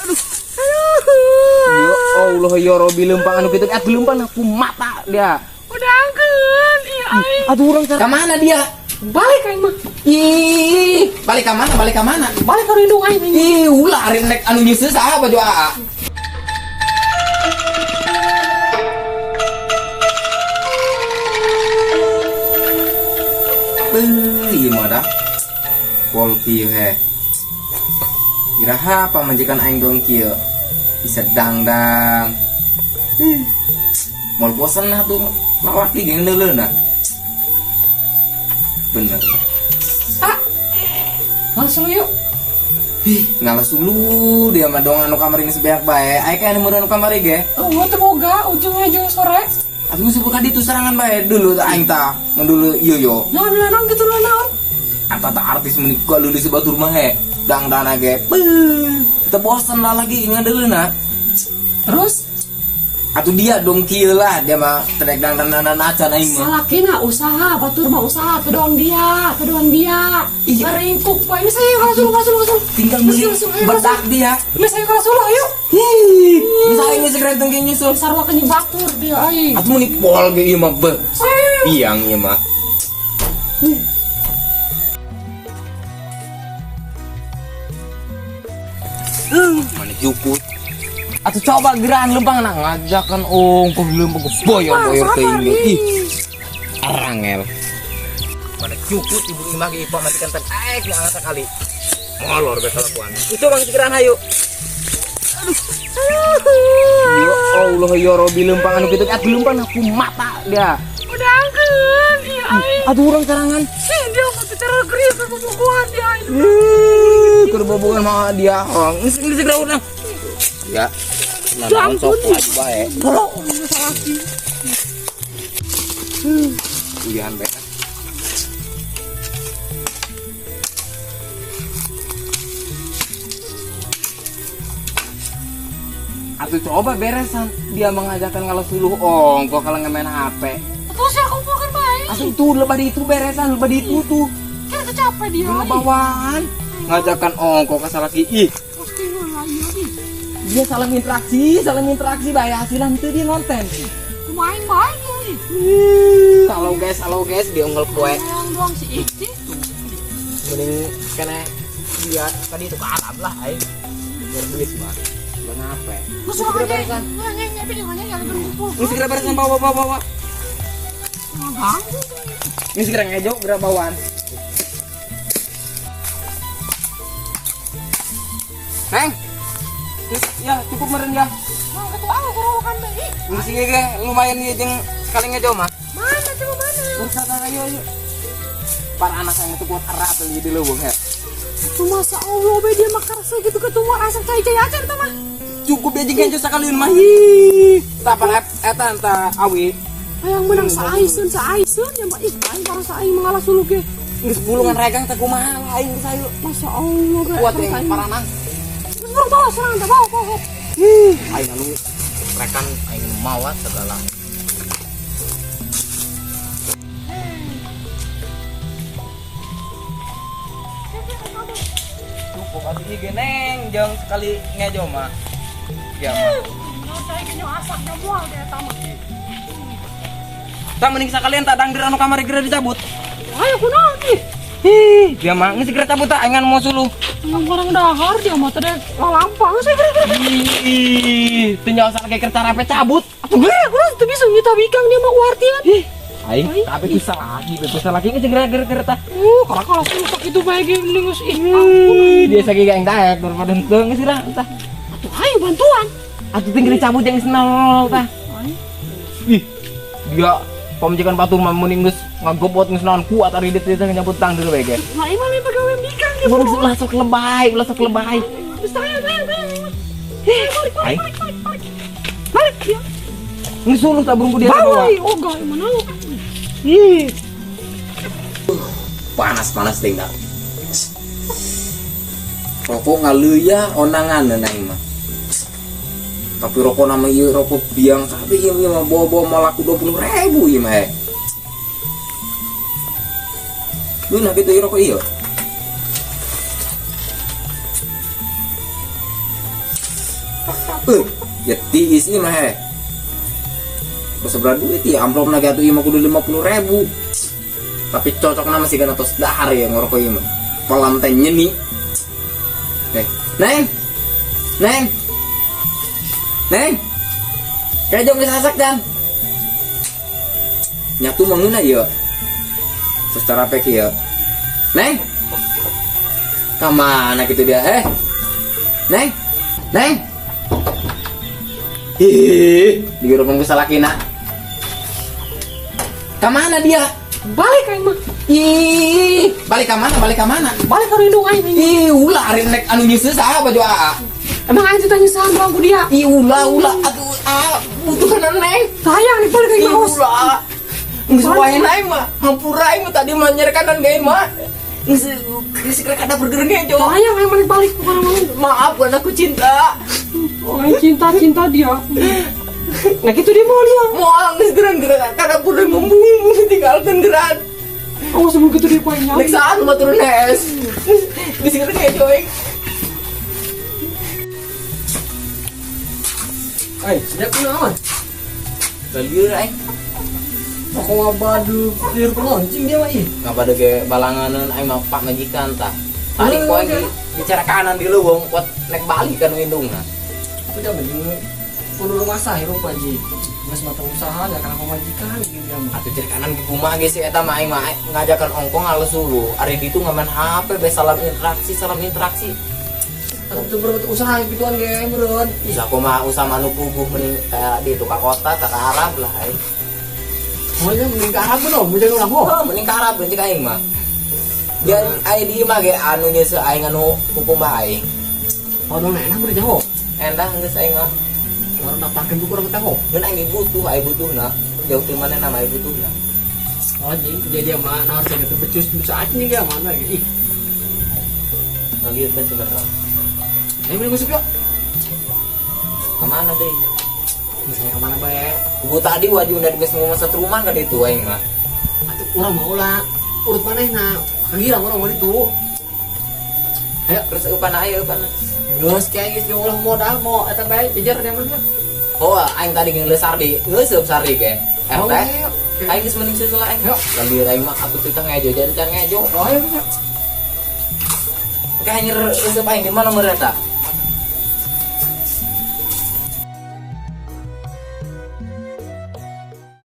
Aduh. Ya Allah ya Robi lempang anu kitu atuh lempang aku mata dia. Udangkeun ieu aing. Atuh urang cara Ka mana dia? Balik aing mah. Ih, balik ka mana? Balik ka mana? Balik ka indung aing. Ih, ulah ari nek anu nyeuseus saha baju aa. Beuh, ieu mah dah. Pol kieu he. Iraha pamajikan aing dong kieu. Bisa dangdang. Ih. Moal bosen lah tuh lalaki ge neuleuna. Bener. Ah. Langsung yuk. Ih, ngalas dulu dia mah dong anu kamari geus beak bae. Aya ka anu anu kamari ge. Oh, teu boga ujung-ujung sore. Atuh geus buka ditu serangan bae dulu tah aing tah. Mun dulu ieu yo. Naon naon kitu naon. Eta tah artis meuni leuleus batur mah he. Dangdana ge. Beuh, teu bosen lah lagi ngadeuleuna. Terus Atuh dia dong kieu lah dia mah trek dangdan acan aing mah. salakina usaha, batur mah usaha, teu doang dia, teu doang dia. Iya. Ngaringkuk bae. Ini saya rasul rasul rasul. Tinggal beli bedak dia. Ini saya rasul ayo. Hi, misalnya ini segera tengke nyusul. Sarua kenying batur dia aing. Atuh meuni pol ge ieu mah beuh. Saya. Piang ieu mah. Mana jukut. Atuh coba gerahan lempang nah ngajakan ongkoh lempang boyor-boyor teuing ge. Ih. Arangel. Mana jukut ibu imah ge ipa matikan tan aek nggak sekali. Molor ge kalakuan. Itu bang gerahan hayu. Aduh. Ya Allah ya Robi lempang anu kitu atuh lempang aku mata dia. Udangkeun ieu aing. Atuh urang carangan. Ih, dia mah teu cara geus bobogohan dia aing. Ih, keur bobogohan mah dia. Oh, geus geus segera urang. Ya. Nah, naon sok laju bae. Tolong salaki. Uyahan bae. Atuh coba beresan dia mengajarkan kalau suluh ongko kalau ngemain HP. Atuh sia kumpulkan bae. Atuh itu lebah di itu beresan lebah di itu tuh. Kan teu capek dia. Di bawaan ngajakan ongko ke salaki ih. Pasti heula ieu ih. Dia saling interaksi bae hasilan teu dia ngonten. Kumaha aing bae ieu ih. Halo guys, dia unggal poe. Yang doang si Icing. Mending kena dia tadi itu ke Arab lah aing. Biar duit mah. Bang apa? Lu suka aja. Ini segera beresan bawa bawa bawa. Ganggu. Ini segera ngejok gerak bawaan. Neng. Ya cukup meren ya. Mang ketua aku kerowokan bae. Ini sih ge lumayan ieu jeung sekali ngejok mah. Mana coba mana? Ursa ayo ayo. Para anak yang itu kuat erat lagi di leuweung ya. Tuh masa Allah be dia mah karasa gitu ketua asa cai-cai aja eta mah. Cukup ya jeung ngejo sakalian mah. Hi. Tah para eta entah awi. Hayang menang saaiseun saaiseun ya mah ih aing para saing mengalah suluh ge. Geus bulungan regang teh kumaha lah aing geus ayo. Masya Allah be. Kuat yang paranang. Geus buru bawa serang teh bawa bawa. Ih, aing anu rekan aing mawa segala. Cukup atuh ieu ge neng jeung sekali ngejo mah. Ya mah. Cai ge asak nya moal deh eta mah. Tah mending sakalian tak dangdir anu kamari geura dicabut. Ayo kunaon ih. Ih, dia mah geus segera cabut tah aing mau suluh. Yang barang dahar dia mah teh lalampang saya geura-geura. Ih, teu nyaho salake keur carape cabut. Atuh geura kunaon teu bisa nyita bikang dia mah uartian. Ih, aing tapi bisa lagi, bisa lagi geus segera geura tah. Kalau kalau rusak itu bae ge mending geus ih. Ih, dia sagi aing daek daripada henteu geus geura tah. Atuh ayo bantuan. Atuh tinggal dicabut yang senol tah. Ih, dia pamajikan batur mah mending geus ngagobot geus naon kuat ari dieu teh nyabut tang dulu bae ge. Lah imah lain pegawai bikang dia. Mun ulah sok lebay, ulah sok lebay. Geus ayo ayo ayo. Balik Aing balik balik balik. Balik ya. geus suluh tah burung ku dia bawa. Bawa ogah mana? Ih. Panas-panas teh dah. Rokok ngaleuya onangan aing mah. Tapi rokok nama ieu rokok biang kabeh ieu mah bawa-bawa mau laku 20.000 ieu mah. Lu nak gitu ieu rokok ieu. Ya tiis ieu mah heh. Sabaraha duit ya amplop lagi atuh ieu mah kudu 50.000. Tapi cocok nama sih kana tos dahar ya ngerokok ieu mah. Pelan teh nyeni. Eh, Neng. Neng. Neng. Kayak jong geus asak dan. Nyatu mangeuna ieu. Secara pek ieu. Neng. Kamana gitu dia? Eh. Neng. Neng. Ih, digerupun ku salakina. Kamana dia? Balik aing mah. Ih, balik ka mana? Balik ka mana? Balik ka indung aing. Ih, ulah ari nek anu nyeuseus saha baju aa. Emang aing teh nyusahan doang ku dia. Ih, ulah ulah atuh aa butuh kana Neng. Sayang nih balik aing Ih, mah. ulah. Geus wae aing mah. Hampura aing mah tadi mah nyerekanan ge mah. Geus geus kada bergereng jo. Sayang aing balik balik bukan mau. Maaf karena aku cinta. Oh, aing cinta cinta dia. Nah gitu dia mau dia. Moal geus gereng-gereng kada boleh ngomong tinggalkeun geran. Oh, sebelum gitu dia poinnya. Nek saat mah turun es. Geus gereng ge aing. Eh, sejak kunaon? Balieur aing. Aku ngabadu liur peloncing dia mah ih. Ngapa ge balanganeun aing mah pak majikan tah. Tadi poe di bicara kanan di leuweung kuat nek balik kan indungna. Udah mending kudu rumah sah hirup aja. Geus mata usaha ya kana pamajikan gitu dia mah. Atuh ciri kanan ge kumaha ge si eta mah aing mah ngajakan ongkong halus dulu. Ari ditu ngamen HP be salam interaksi, salam interaksi. Atuh teu berebut usaha gituan ge meureun. Bisa kumaha usaha manu puguh mending ka ditu ka kota ka Arab lah aing. Oh nya mending ka Arab no, mun jadi urang Oh, mending ka Arab cek aing mah. Dia aing di imah ge anu nyeuseuh aing anu kukumbah aing. Oh, dong enak beri jauh. Endah geus aing mah. Orang daftarkeun buku urang teh. Ngeun aing butuh, aing butuhna. Jauh ti mana nama aing butuhna. Oh, jadi dia dia mah nah harus gitu becus becus aja nih dia mana gitu. Ih, Ngalieu teh sebenarnya. ayo beli musik yuk. Kemana deh? Misalnya kemana bae? Gua tadi wajib udah geus mau masuk rumah kan itu aing mah. Atuh urang mau lah urut manehna. Kagirang urang mau itu. Ayo, Terus eupana aya eupana. geus kayak geus ulah modal mau eta bae jejer dia mah. Oh, aing tadi ngeuleuh sardi, ngeuseub sardi ge. Oh, RT. ayo. Aing geus mending seuseul aing. Yuk. Lebih aing mah atuh teu ngejo jadi can ngejo. Oh, ayo bisa. Kayak nyer euseub aing di mana meureun eta?